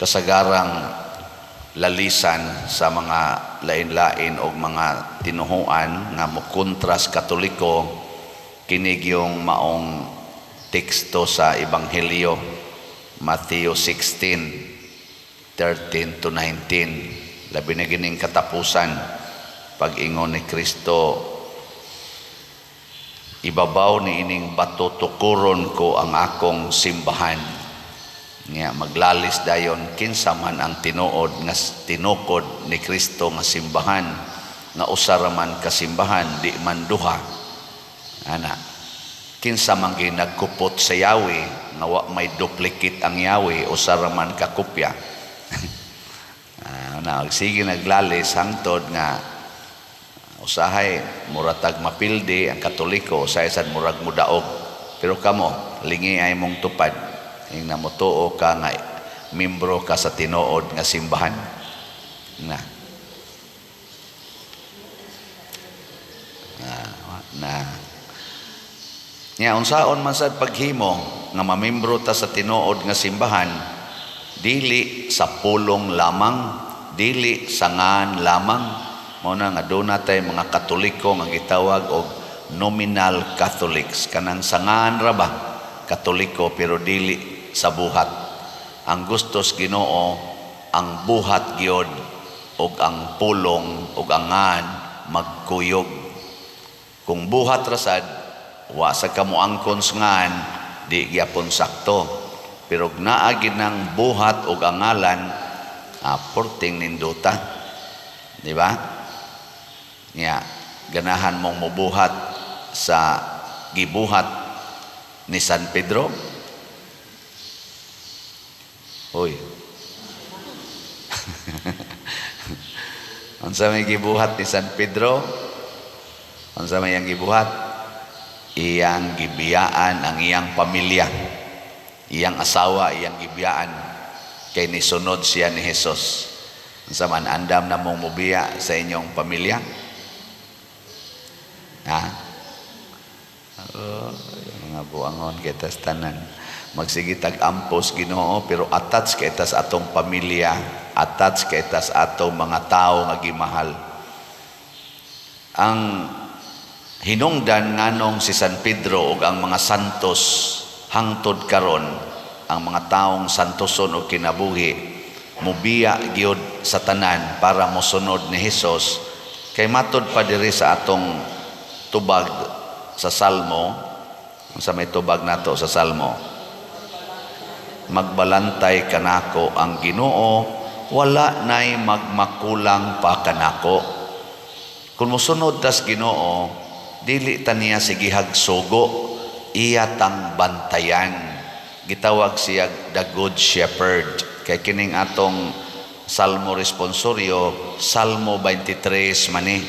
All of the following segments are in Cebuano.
Kasagarang lalisan sa mga lain-lain og mga tinuhuan nga mokontra sa Katoliko, kini gyung maong teksto sa Ebanghelyo, Matthew 16:13 to 19, labi na gining katapusan, pag-ingon ni Kristo, "Ibabaw ni ining bato tukuron ko ang akong simbahan." Nga maglalis dayon, kinsa man ang tinuod nga tinukod ni Kristo nga simbahan, nga usa ra man ka simbahan, di man duha, ana? Kinsa man gyud nagkupot sa Yahweh nga wa may duplicate ang Yahweh, usa ra man ka kopya? Na sige, naglalis hangtod nga usahay muratag mapildi ang Katoliko, usahay sad murag mudaog. Pero kamo, lingi ay mong tupad ing namutuo ka nga membro ka sa tinuod nga simbahan na na, na. Nya unsaon man sad paghimo nga mamembro ta sa tinuod nga simbahan? Dili sa pulong lamang, dili sa ngan lamang. Mao na nga duna tay mga Katoliko nga gitawag og nominal Catholics, kanang sa ngan ra ba Katoliko pero dili sa buhat. Ang gustos Ginoo, ang buhat gyud ug ang pulong ug ang ngan magkuyog. Kung buhat ra sad, wa sa ka moangkon sa ngan, di gyapon sakto. Pero naa gid ng buhat ug ang ngalan, porting nindota, di ba? Nya ganahan mong mubuhat sa gibuhat ni San Pedro? Hoy. Unsa may gibuhat ni San Pedro? Unsa may iyang gibuhat? Iyang gibiyaan ang iyang pamilya. Iyang asawa, iyang gibiyaan. Kay nisunod siya ni Jesus. Unsa man, andam na mong mubiya sa inyong pamilya? Ha? Oh, yung mga buangon kita tanan. Magsige tag ampos Ginoo, pero attach kay tas atong pamilya, attach kay tas atong mga tao nga gimahal. Ang hinungdan nganong si San Pedro ug ang mga santos hangtod karon, ang mga taong santoson og kinabuhi, mubiya gyud sa tanan para mosunod ni Hesus, kay matod pa diri sa atong tubag sa Salmo. Sa may tubag nato sa Salmo, "Magbalantay kanako ang Ginoo, wala nay magmakulang pa kanako." Kung mosunod tas Ginoo, dili ta niya sigihag sugo, iya tang bantayan. Gitawag siya the Good Shepherd. Kay kining atong Salmo responsorio, Salmo 23 mani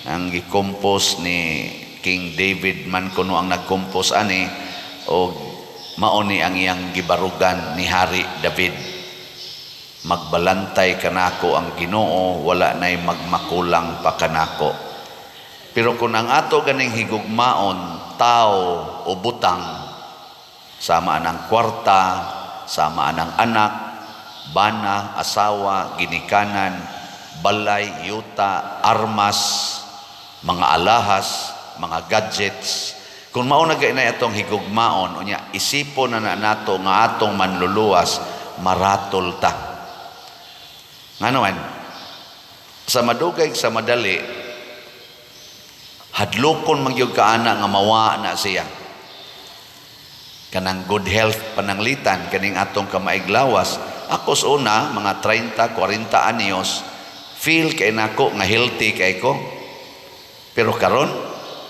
ang gi-compose ni King David man kuno ang nag-compose ani, og mao ni ang iyang gibarugan ni Hari David, "Magbalantay kanako ang Ginoo, wala nay magmakulang pa kanako." Pero kung ang ato ganing higugmaon tao o butang, sama ang kwarta, sama ang anak, bana, asawa, ginikanan, balay, yuta, armas, mga alahas, mga gadgets, kung mao na gay atong higugmaon, unya isipon na na nato nga atong manluluwas, maratol ta. Ngano man, sa madugay sa madali, hadlokon man gyud ka ana nga mawa na siya. Kanang good health pananglitan, kaning atong kamaiglawas. Ako sa una, mga 30, 40 anyos, feel kay nako nga healthy kay ko. Pero karon,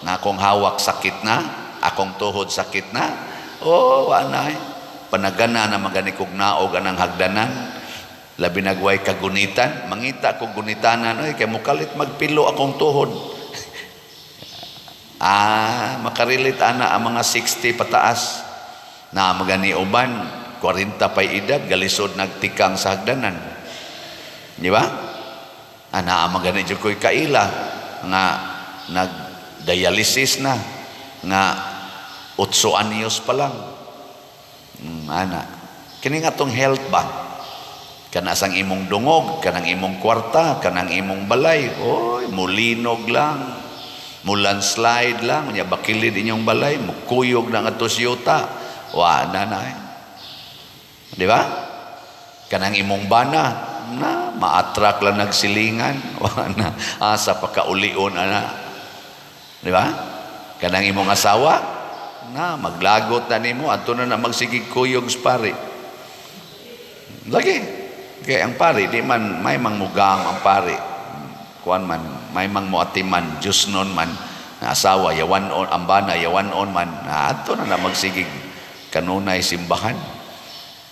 nga akong hawak sakit na, akong tuhod sakit na, oh, wa na eh. Panagana na magani kog naog anang hagdanan, labi nagway kagunitan, mangita kog gunitanan, oy, kay mukalit magpilo akong tuhod. Makarelate ana ang mga 60 pataas. Na magani uban 40 pay edad, galisod nagtikang sa hagdanan. Di ba? Ana magani jud ko'y kaila nga nag-dialysis na nga 8 anyos pa lang. Ana. Kini nga tong health ba? Kana sang imong dungog, kanang imong kwarta, kanang imong balay, oy, mulinog lang. Mulandslide lang, unya bakilid inyong balay, mukuyog na ngadto sa yuta. Wa na na eh. Di ba? Kanang imong bana, na maatrak lang nagsilingan, wa na asa pa kaulion ana. Di ba? Kanang imong asawa, na maglagot na nimo adto na na magsigig kuyog sa pari. Lagi. Kay ang pari di man may mangmugam ang pari. Kuan man, may mang moatiman, Diyos nun man, na asawa yawan on ang bana yawan on man, na adto na na magsigig kanunay simbahan.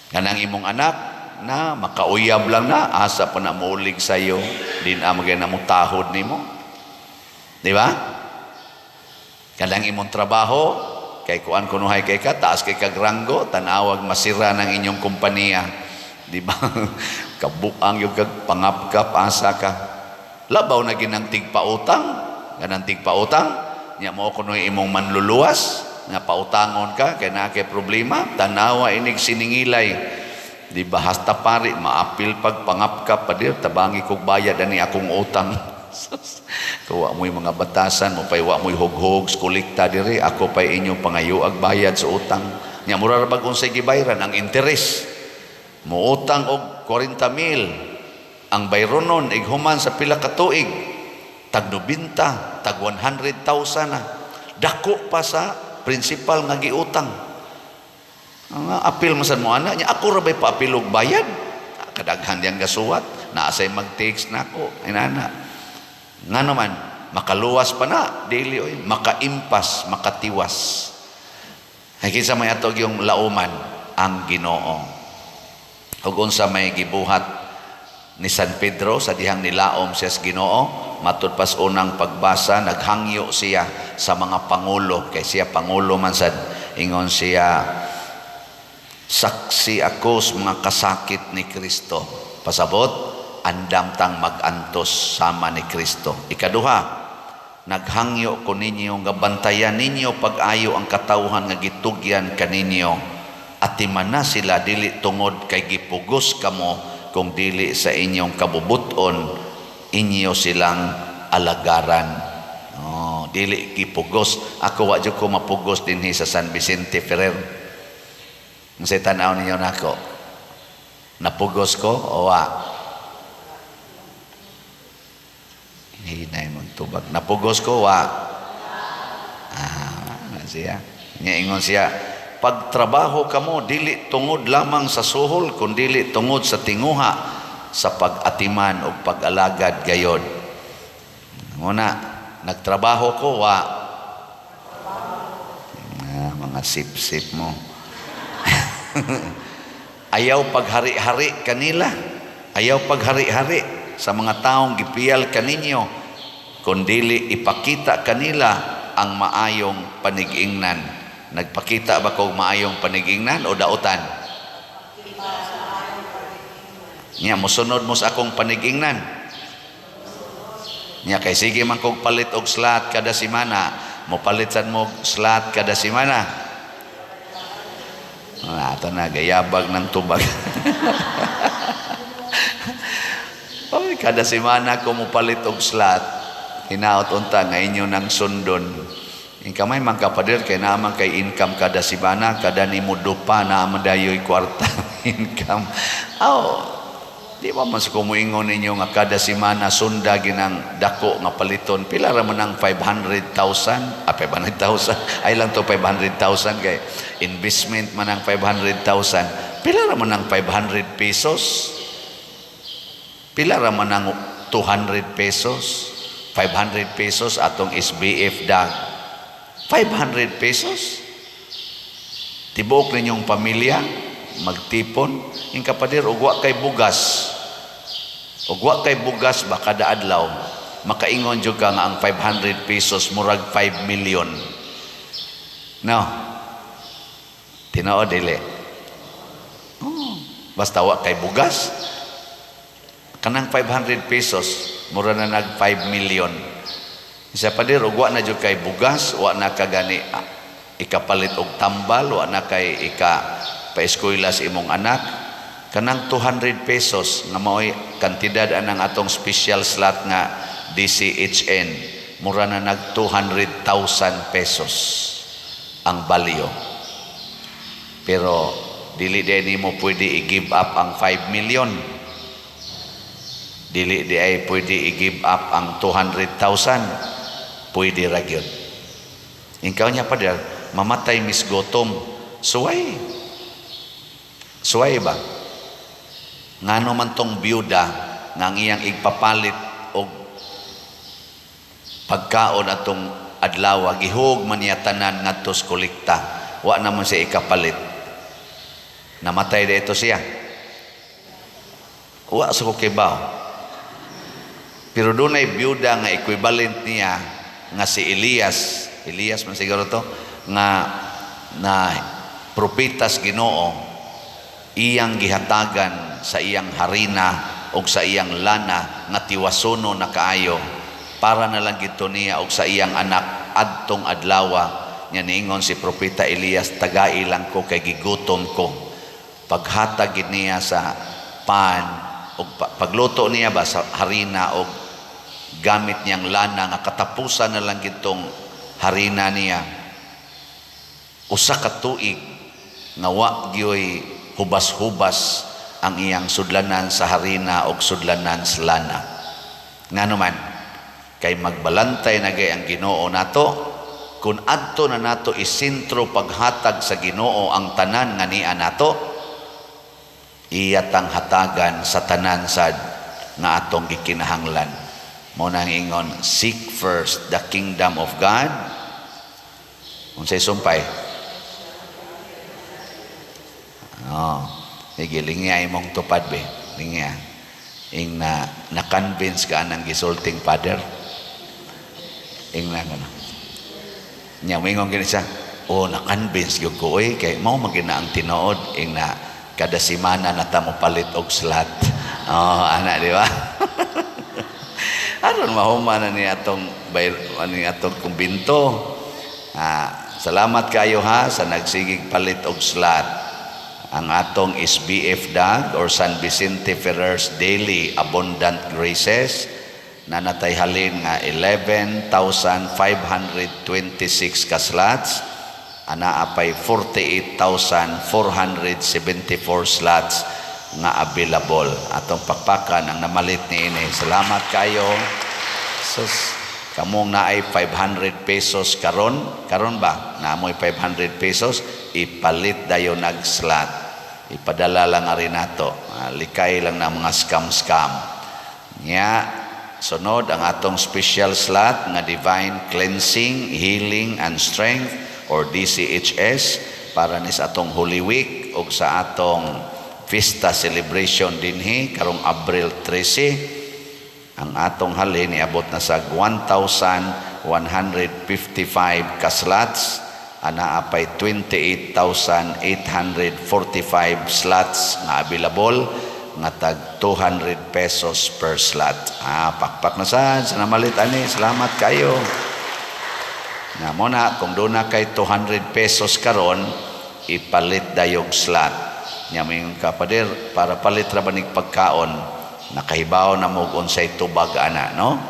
Kanang imong anak na makauyab lang na asa pa na muulig sayo, di na magay na mutahod nimo. Di ba? Kanang imong trabaho, kay kuan kunuhay kay ka, taas kay kag ranggo, tanawag masira ng inyong kompanya. Di ba? Kabuang yung kag pangapkap asa ka. Labaw na ginang tigpautang, ganang tigpautang, nya mo kunoy imong manluluwas, nga pautangon ka kay naa kay problema, tanawa inig siningilay. Di ba hasta pari maapil pag pangapkap pa dir tabangi kog bayad ani akong utang. Kuwa mo'y mga batasan mo pay wa mo'y hughog kolekta diri, ako pay inyong pangayoag bayad sa utang. Nya mura ra bag unsay gibayran ang interes. Muutang og 40 mil ang bayronon ighuman sa pila ka tuig tag 90, tag 100,000 na. Dako pa sa principal nga giutang. Ang apil man sad mo ana nya, ako ra bay paapil og bayad? Kadaghan diyang gasuwat, naa say mag-text nako inana. Nga naman makaluwas pa na? Dili oy, makaimpas, makatiwas. Ay kinsa may ato yung lauman? Ang Ginoo. Ug unsa may gibuhat ni San Pedro sa dihang nilaom siya sa Ginoo? Matud pas unang pagbasa, naghangyo siya sa mga pangulo kay siya pangulo man sad. Ingon siya, "Saksi ako sa mga kasakit ni Kristo." Pasabot, andam tang magantos sama ni Kristo. Ikaduha, "Naghangyo ko ninyo nga bantayan ninyo pag-ayo ang katawhan nga gitugyan kaninyo. Atimana sila dili tungod kay gipugos kamo kung dili sa inyong kabubuton inyo silang alagaran." Oh, dili gipugos. Ako, wa jud ko mapugos dinhi sa San Vicente Ferrer. Unsay tan-aw ninyo nako? Napugos ko o wa? Hinay mong tubag. Napugos ko, wa? Ah, siya. Nya ingon siya, "Pagtrabaho kamo dili tungod lamang sa suhol kun dili tungod sa tinguha sa pag-atiman o pag-alagad gayod." Muna, nagtrabaho ko, wa? Ah, mga sip-sip mo. Ayaw paghari-hari kanila. Ayaw paghari-hari sa mga taong gipiyal kaninyo, kundili ipakita kanila ang maayong panigingnan. Nagpakita ba kog maayong panigingnan o dautan? Nya mosunod mo sa akong panigingnan. Nya kay sige man kog palit og slot kada semana, mopalit sad mo slot kada semana. Ah, ato na gayabag ng tubag. Oy, kada semana ko mopalit og slot, hinaot unta nga inyo nang sundon. In kamay man kapader kay naa man kay income kada semana, kada nimo dupa naa man dayoy kwarta income. Aw, di ba man sa kumuingon ninyo nga kada semana sunda ginang dako nga paliton, pila ra man ang 500,000? Ah, 500,000 ay lang to, 500,000 kay investment man ang 500,000. Pila ra man ang 500 pesos? Pila ra man ang 200 pesos? 500 pesos atong SBF dag, 500 pesos tibuok ninyong pamilya magtipon ing kapader. Ug wa kay bugas, ug wa kay bugas ba kada adlaw, makaingon jud ka nga ang 500 pesos murag 5 million, no? Tinuod dili? Oh, basta wa kay bugas, kanang 500 pesos mura na nag 5 million. Isa pa dir, ug wa na jud kay bugas, wa na ka gani ikapalit og tambal, wa na kay ika paeskwela sa imong anak. Kanang 200 pesos nga mao'y kantidad anang atong special slot nga DCHN, mura na nag 200,000 pesos ang value. Pero dili diay nimo pwede i-give up ang 5 million. Dili diay pwede i-give up ang 200,000. Pwede ra gyud. Ikaw niya pa, mamatay mi's gutom. Suway. Suway ba? Ngano man tong byuda nga ang iyang igpapalit og pagkaon atong adlaw, gihug man niya tanan ngadto sa kolekta. Wa naman siya ikapalit. Namatay dito siya. Wa sa ko kibaw. Pero dunay byuda nga equivalent niya nga si Elias, Elias man siguro to, nga na propetas Ginoo, iyang gihatagan sa iyang harina og sa iyang lana nga tiwasono na kaayo para na lang gito niya og sa iyang anak adtong adlawa. Nya niingon si propeta Elias, "Tagai lang ko kay gigutom ko." Paghatag gid niya sa pan og pagluto niya ba sa harina og gamit niyang lana nga katapusan na lang gitong harina niya, 1 ka tuig nga wa gyoy hubas-hubas ang iyang sudlanan sa harina og sudlanan sa lana. Ngano man? Kay magbalantay na gay ang Ginoo nato kung adto na nato isentro paghatag sa Ginoo ang tanan nga niya nato, iya tang hatagan sa tanan sad nga atong gikinahanglan. Mao nang ingon, "Seek first the kingdom of God." Unsay sumpay? Oh, sige, lingya imong tupad be. Lingya. Ing na na-convince ka anang gisulting father. Ing na ano. Nya moingon gini siya, "Oh, na-convince gyud ko oy, kay mao man gyud na ang tinuod." Ing na kada semana na ta mo palit og slot. Oh, ana, di ba? Aron mahuman na ni atong bayr ani atong kumbinto. Ah, salamat kayo ha sa nagsigig palit og slot. Ang atong SBF DAG or San Vicente Ferrer's Daily Abundant Graces na natay halin nga 11,526 ka slots, anaa pay 48,474 slots nga available. Atong pakpakan ang namalit niini. Salamat kayo. Sus, kamong naay 500 pesos karon, karon ba? Naamoy 500 pesos, ipalit dayon nag slot. Ipadala lang ari nato. Ah, likay lang na mga scam-scam. Nya, sunod ang atong special slot nga Divine Cleansing, Healing and Strength or DCHS para ni sa atong Holy Week ug sa atong Fiesta celebration dinhi karong Abril 13. Ang atong halin niabot na sa 1,155 ka slots, anaa pay 28,845 slots nga available nga tag 200 pesos per slot. Ah, pakpak na sad sa namalit ani. Salamat kayo. Na mo na kung doon na kay 200 pesos karon, ipalit dayog slot. Nya moingon ka, "Pader, para palit ra ba nig pagkaon?" Nakahibaw na mo unsay tubag ana, no?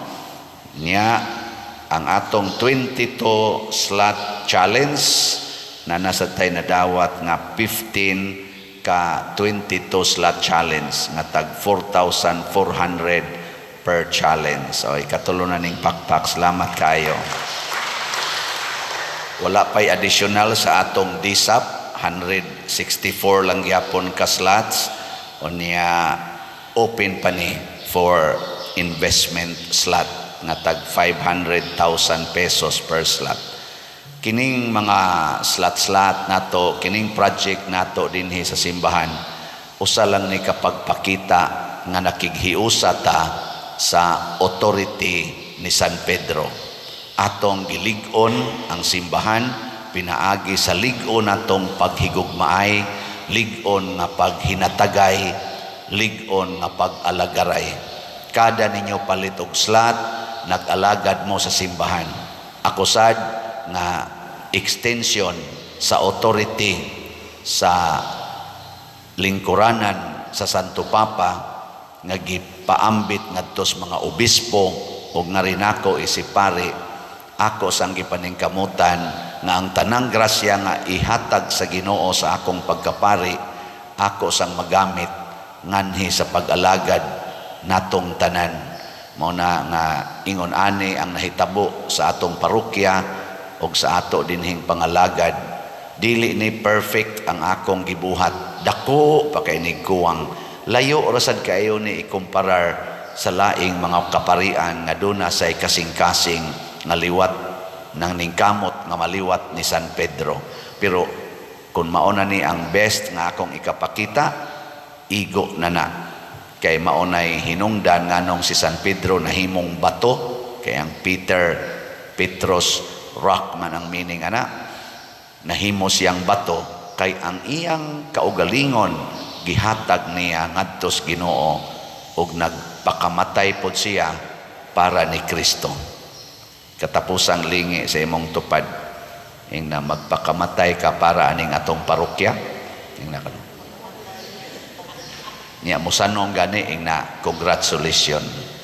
Nya ang atong 22 slot challenge na nasa tay nadawat nga 15 ka 22 slot challenge nga tag 4,400 per challenge. So ikatulo na ning pakpak. Salamat kayo. Wala pa'y additional sa atong DSAP, 164 lang gyapon ka slots. Unya open pa ni for investment slot nga tag 500,000 pesos per slot. Kining mga slot-slot nato, kining project nato dinhi sa simbahan, usa lang ni kapagpakita nga nakighiusa ta sa authority ni San Pedro. Atong gilig-on ang simbahan pinaagi sa lig-on natong paghigugmaay, lig-on nga paghinatagay, lig-on nga pag-alagaray. Kada ninyo palit og slot, nag-alagad mo sa simbahan. Ako sad nga extension sa authority sa lingkuranan. sa Santo Papa nga gipaambit ngadto sa mga obispo ug nga rin ako isip pari, ako sang gipaningkamutan nga ang tanang grasya nga ihatag sa Ginoo sa akong pagkapari, ako sang magamit nganhi sa pag-alagad natong tanan. Mao na nga ingon ani ang nahitabo sa atong parokya ug sa ato dinhing pangalagad. Dili ni perfect ang akong gibuhat, dako pa kay ni kuwang, layo ra sad kaayo ni ikumparar sa laing mga kaparian nga duna say kasing-kasing nga liwat nang ningkamot nga maliwat ni San Pedro. Pero kung mao na ni ang best nga akong ikapakita, igo na na, kay mao nay hinungdan nganong si San Pedro nahimong bato, kay ang Peter, Petros, rock man ang meaning ana. Nahimo siyang bato kay ang iyang kaugalingon gihatag niya ngadto sa Ginoo ug nagpakamatay pod siya para ni Kristo. Katapusang lingi sa imong tupad, ing na magpakamatay ka para aning atong parokya, ing na kano niya musanong gani, ing na congratulations.